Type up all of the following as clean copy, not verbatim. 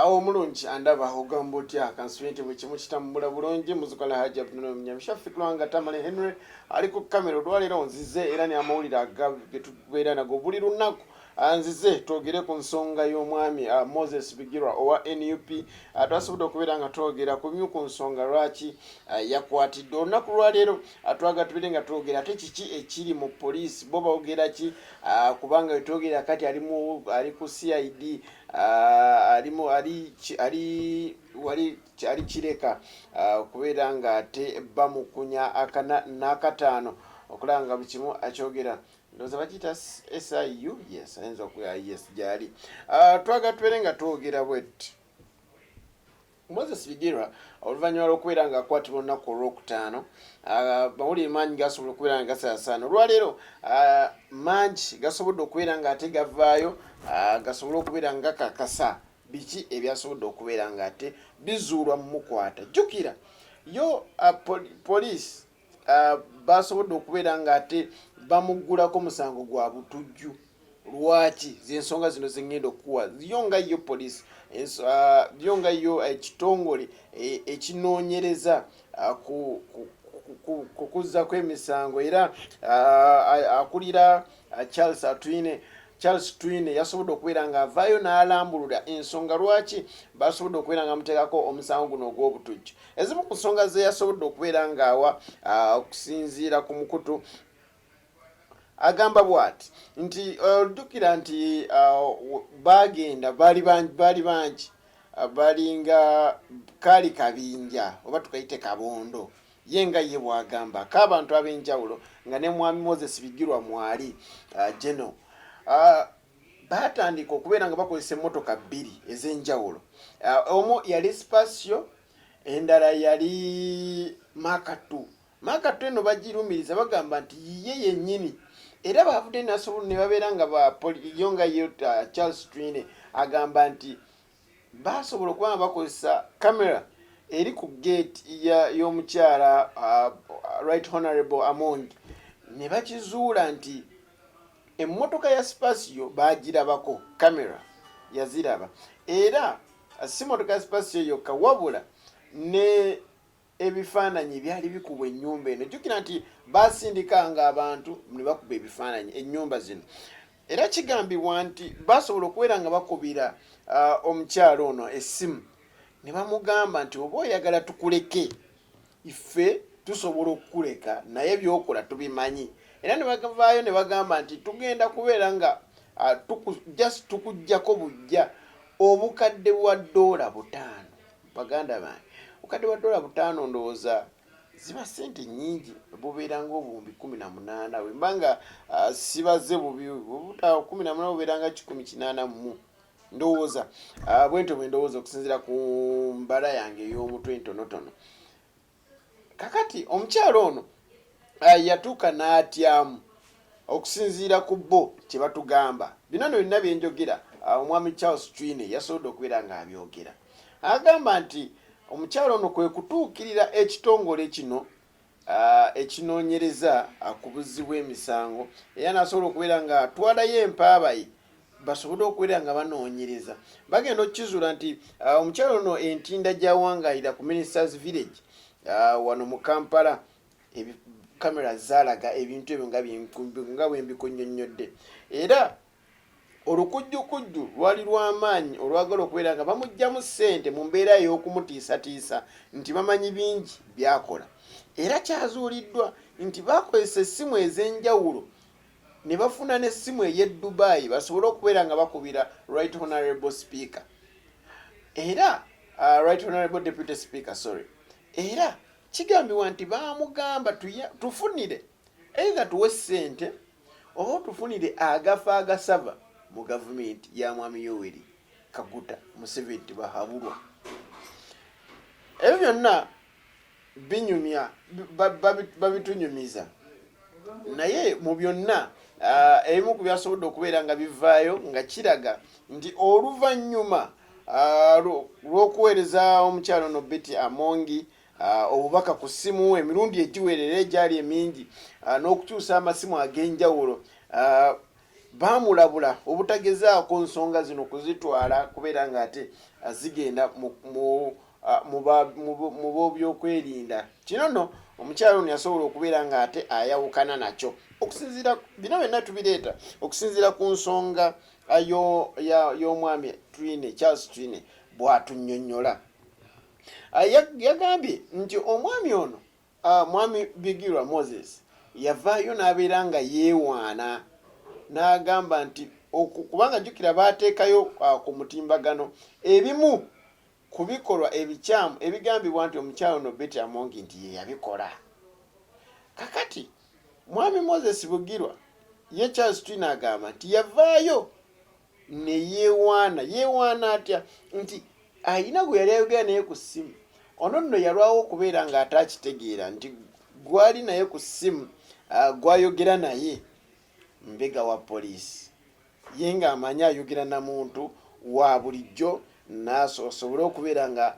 Awo omulungi andaba, ogamba otya? Kansubire nti buli kimu kitambula bulungi. Muzukala Haji Abdul Munyamshafi Lwanga Tamale Henry ali ku kamera. Olwaleero nzize era ne amawulire getubeera nago buli lunaku. Nzize twogere ku nsonga y'omwami Moses Bigirwa owa NUP. Twasobodde okubeera nga twogera ku bimu ku nsonga lwaki yakwatiddwa. Olunaku lwaleero twagala tubeere nga twogera ate kiki ekiri mu poliisi, bo boogera ki, kubanga wetwogera kati ali ku CID, ali ali ali wali ali Kireka okubeera nga ate bamukunya akana n'akataano okulaba nga buli kimu akyogera. Ndowooza bakiyita SIU, yes, ayinza okuba, yes, gyali. Twagala tubeere nga twogera bwetti. Moses Bigirwa oluvannyuma lw'okubeera nga akwatibwa olunaku olwokutaano, mawulire mangi gasobola okubeera nga gasaasaana. Olwaleero mangi gasobodde okubeera nga ate gavaayo, gasobole okubeera nga gakakasa biki ebyasobodde okubeera nga ate bizuulwa mu mukwata. Jjukira yo poliisi basobodde okubeera nga ate bamuggulako musango gwa butujju. Lwaki? Zensonga zino zengenda okukuwa. Yo nga yo poliisi, yo nga yo ekitongole ekinoonyereza ku kuzzako emisango, era akulira Charles Atwine, Charles Twine yasobodde okubeera ng'avaayo n'alambulula ensonga lwaki basobodde okubeera nga muteekako omusango guno ogw'obutujju. Ezimu ku nsonga ze yasobodde okubeera ng'awa okusinziira ku mukutu, agamba bw'ati nti ojjukira nti bagenda baali bangi, balinga kaali kabinja oba tukayite kabondo, ye nga ye bw'agamba, k'abantu ab'enjawulo nga ne mwami Moses Bigirwa mwali geno. Baatandika okubeera nga bakozesa emmotoka bbiri ez'enjawulo. Omu yali Spacio, endala yali Mark 2. Mark 2 eno bagirumiriza, bagamba nti yiye yennyini, era bavudde nasobola ne babeera nga yo nga ye Charles Twine agamba nti basobola okuba nga bakozesa kamera eri ku gate y'omukyala Right Honorable Among, ne bakizuula nti emmotoka ya Spacio bagirabako, kamera yaziraba. Era si motoka ya Spacio yokka, wabula ne ebifaananyi byali bikubwa ennyumba eno. Jjukira nti basindikanga abantu ne bakuba ebifaananyi ennyumba zino, era kigambibwa nti basobola okubeera nga bakubira omukyalo ono essimu ne bamugamba nti oba oyagala tukuleke, ife tusobola okukuleka, naye byokola tubimanyi. Era ne bavaayo ne bagamba nti tugenda kubeera nga just tukuggyako bujja obukadde bwa $5. Baganda bange, obukadde bwa $5 ndowooza ziba sente nnyingi, bubeera nga 18,000, bwe mba nga sibaze bubi, 18 bubeera nga 180 mu, ndowooza bwentyo bwe ndowooza okusinziira ku mbala yange ey'omutwe entonotono. Kakati omukyalo ono yatuuka n'atyamu okusinziira ku bo kye batugamba. Bino no byonna byenjogera, omwami Charles Twine yasobodde okubeera ng'abyogera. Agamba nti omukyalo ono kwe kutuukirira ekitongole kino ekinoonyereza ku buzzi bw'emisango, era n'asobola okubeera ng'atwalayo empaaba ye basobole okubeera nga banoonyereza. Bagenda okukizuula nti omukyalo ono entinda gy'awangaalira ku Ministers Village wano mu Kampala, kamera zaalaga ebintu ebyo nga bwe mbikunnyonnyodde. Era olukujjukujju lwali lw'amaanyi olwagala okubeera nga bamuggyamu ssente mu mbeera ey'okumutiisatiisa nti bamanyi bingi byakola. Era kyazuuliddwa nti bakozesa essimu ez'enjawulo ne bafuna n'essimu ey'e Dubai basobole okubeera nga bakubira Right Honorable Speaker era Right Honorable Deputy Speaker, sorry. Era kigambibwa nti baamugamba tufunire, either tuwe ssente oba otufunire agafa agasava mu gavumenti ya mwami Yoweri Kaguta Museveni Tibuhaburwa. Ebyo byonna binyumya, babitunyumiza, naye mu byonna ebimu ku byasobodde okubeera nga bivaayo nga kiraga nti oluvannyuma lw'okuweereza omukyalo ono Betty Amongi obubaka ku ssimu emirundi egiwerera egyali emingi n'okukyusa amasimu ag'enjawulo, baamulabula obutagezaako nsonga zino kuzitwala kubeera ng'ate zigenda mu b'obyokwerinda. Kino nno omukyala ono yasobola okubeera ng'ate ayawukana nakyo. Okusinziira bino byonna tubireeta okusinziira ku nsonga y'omwami Twine, Charles Twine bw'atunnyonnyola. Yagambye nti omwami ono Mwami Bigirwa Moses yavaayo n'abeera nga yeewaana n'agamba nti kubanga jjukira baateekayo ku mutimbagano ebimu ku bikolwa ebikyamu ebigambibwa nti omukyala ono Betty Amongi nti ye yabikola. Kakati Mwami Moses Bugirwa ye Charles Twine agamba nti yavaayo ne yeewaana. Yeewaana atya? Nti alina gwe yali ayogera naye ku ssimu. Ono nno yalwawo okubeera ng'ate akitegeera nti gwali naye ku ssimu gwayogera naye mbega wa poliisi. Ye ng'amanyi ayogera na muntu wa bulijjo nasobole okubeera nga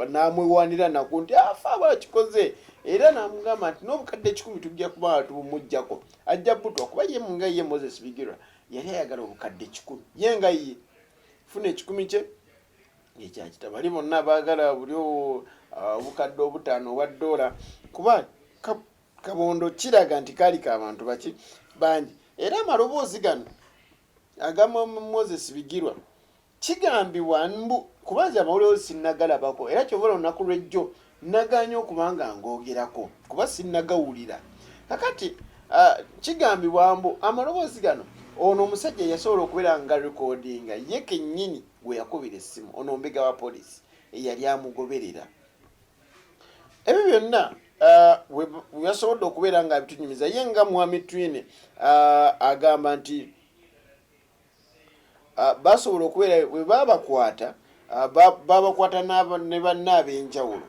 n'amwewaanira naku nti afa aba akikoze era n'amugamba nti n'obukadde 100 tujja kuba nga tubumuggyako ajja butwa kuba ye nga ye Moses Bigirwa yali ayagala obukadde 100 ye nga ye funa 100 kye ekyakita bali bonna baagala buli obukadde obutaano obwa ddoola kuba kabondo kiraga nti kaali ka bantu baki bangi. Era amaloboozi gano aga Moses Bigirwa kigambibwa mbu kuba nze amawulire sinnagalabako era kyova olunaku lw'ejjo nagaanye okuba nga ngoogerako kuba sinnagawulira. Kakati kigambibwa mbu amaloboozi gano ono omusajja yasobola okubeera nga rekodinga ye kennyini gwe yakubira essimu ono mbega wa poliisi eyali amugoberera. Ebyo byonna we yasobodde okubeera nga abitunyumiza ye nga Mwami Twine agamba nti basobola okubeera bwe babakwata babakwata ne banne ab'enjawulo.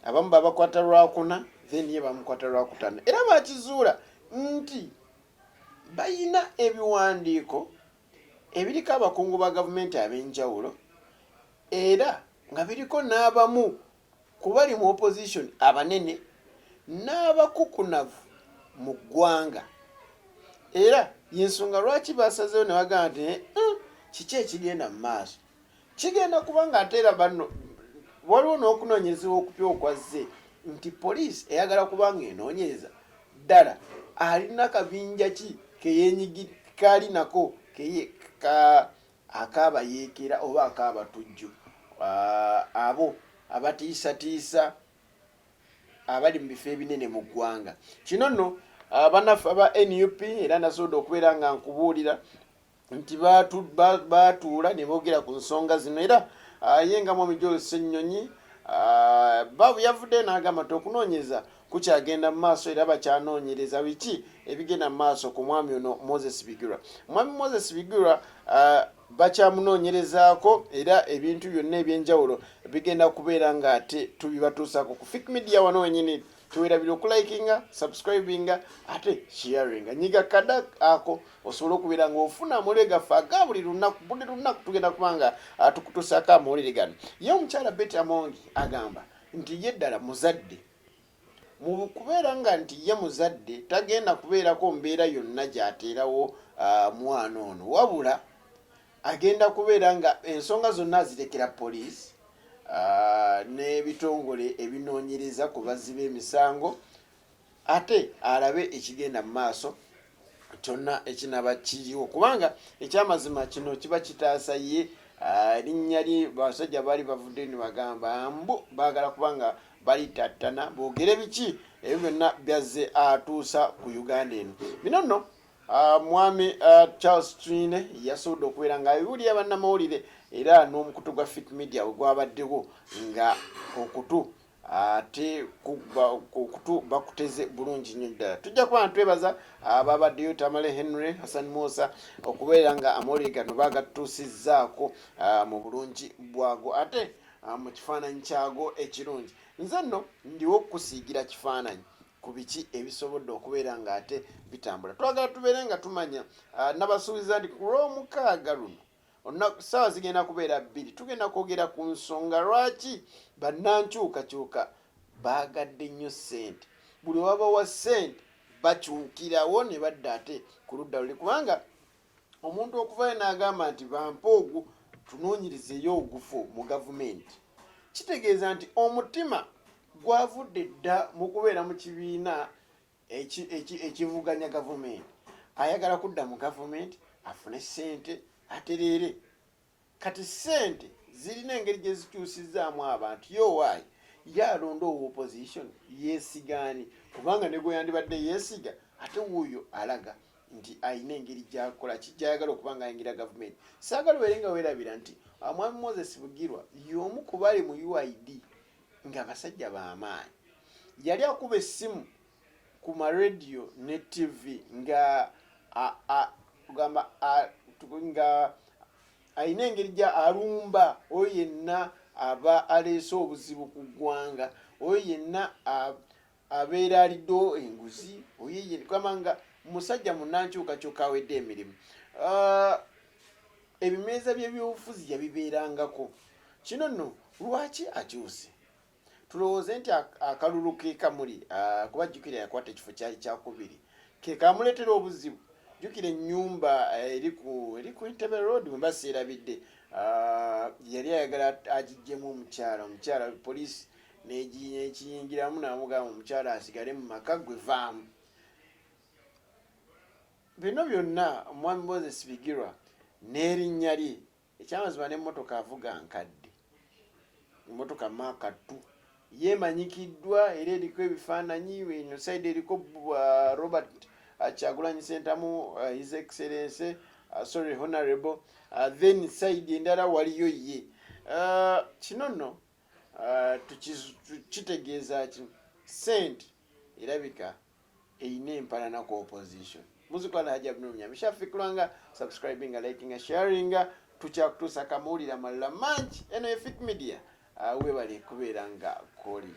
Abamu babakwata lwakuna then ye bamukwata lwakutaano era bakizuula nti bayina ebiwandiiko ebiriko abakungu ba gavumenti ab'enjawulo era nga biriko n'abamu ku bali mu opposition abanene n'abakukunavu mu ggwanga. Era y'ensonga lwaki basazeewo ne bagamba nti kiki ekigenda mu maaso kigenda kuba nga ate era banno waliwo n'okunoonyerezebwa okupya okwazze nti poliisi eyagala kuba nga enoonyereza ddala alina kabinja ki kali nako akaabayeekera oba akaabatujju abo abatiisatiisa abali mu bifo ebinene mu ggwanga. Kino nno bannaffe aba NUP era nasobodde okubeera nga nkubuulira nti baatuula ne boogera ku nsonga zino era ye nga Mwami Joel Ssennyonyi yavuddeyo n'agamba nti okunoonyereza kukyagenda mu maaso era bakyanoonyereza biki ebigenda mu maaso ku mwami ono Moses Bigirwa. Mwami Moses Bigirwa bakyamunoonyerezaako era ebintu byonna ebyenjawulo bigenda kubeera ng'ate tubibatuusaako ku Fik Media wano wenyini. Tewerabira okulikinga, subscribinga ate sharinga. Nyiga kada ako osobole okubeera ng'ofuna amawulire gaffe aga buli lunaku. Buli lunaku tugenda kuba nga tukutuusaako amawulire gano. Ye omukyala Betty Amongi agamba nti ye ddala muzadde. Mu kubeera nga nti ye muzadde tagenda kubeerako mbeera yonna gy'ateerawo mwana ono, wabula agenda kubeera nga ensonga zonna azirekera poliisi n'ebitongole ebinoonyereza ku bazzi b'emisango ate alabe ekigenda mu maaso kyonna ekinaba kiriwo, kubanga ekyamazima kino kiba kitaasa ye erinnya lye. Basajja baali bavudde ne bagamba mbu baagala kubanga balitattana boogere biki ebyo byonna byazze atuusa ku Uganda eno. Bino nno Mwami Charles Twine yasobodde okubeera nga abibuulira bannamawulire era n'omukutu gwa Fik Media we gwabaddewo nga okutu ate okutu bakuteze bulungi nnyo ddala. Tujja kuba twebaza ababaddeyo Tamale Henry, Hassan Musa okubeera nga amawulire gano bagatuusizzaako mu bulungi bwago ate mu kifaananyi kyago ekirungi. Nze nno ndiwo okukusiigira kifaananyi ku biki ebisobodde okubeera ng'ate bitambula. Twagala tubeere nga tumanya, nabasuubiza nti ku lw'omukaaga luno ssaawa zigenda kubeera 2 tugenda kwogera ku nsonga lwaki bannankyukakyuka baagadde nnyo ssente. Buli wabawa ssente bakyukirawo ne badda ate ku ludda luli, kubanga omuntu okuvayo n'agamba nti bampa ogwo Tunoonyerezeyo ogufo mu gavumenti. Kitegeeza nti omutima gwavudde dda mu kubeera mu kibiina ekivuganya gavumenti. Ayagala kudda mu gavumenti afune ssente atereere. Kati ssente zirina engeri gye zikyusizaamu abantu. Ye owaayi ye alonda owa opposition yeesigaani? Kubanga ne gwe yandibadde yeesiga ate wuuyo alaga nti alina engeri gyakola ki gyayagala okuba nga ayingira gavumenti. Saagala obeere nga weerabira nti Mwami Moses Bugirwa y'omu ku bali mu UID nga basajja b'amaanyi. Yali akuba essimu ku marediyo ne ttivi nga gamba nga alina engeri gya alumba oyo yenna aba aleese obuzibu ku ggwanga, oyo yenna abeera aliddewo enguzi, oyo yenna gamba nga musajja munnankyukakyuka awedde emirimu. Ebimeeza by'ebyobufuzi yabibeerangako. Kino nno lwaki akyuse? Tulowooze nti akalulu ke Kamuli, kuba jjukira yakwata ekifo kyali kyakubiri, ke kamuleetera obuzibu. Jjukira ennyumba eri ku Entebbe Road, mwe baseerabidde, yali ayagala agiggyemu omukyala. Poliisi nekiyingiramu namugamba omukyala asigale mu maka, gwe vaamu. Bino byonna omwami Moses Bigirwa n'erinnya lye, ekyamazima, n'emmotoka avuga nkadde, emmotoka Mark 2 yeemanyikiddwa era eriko ebifaananyi. Eno side eriko Robert Kyagulanyi Sentamu, His Excellence, sorry, Honorable, then side endala waliyo ye. Kino nno kitegeeza ki? Sente erabika erina empalana ku opposition. Muzukwala Hajji Abdul Munyambi Shafiq Lwanga. Subscribinga, likinga, sharinga. Tukyakutuusa kamawulire amalala mangi. Eno ye Fik Media. Webale kubeera nga koli.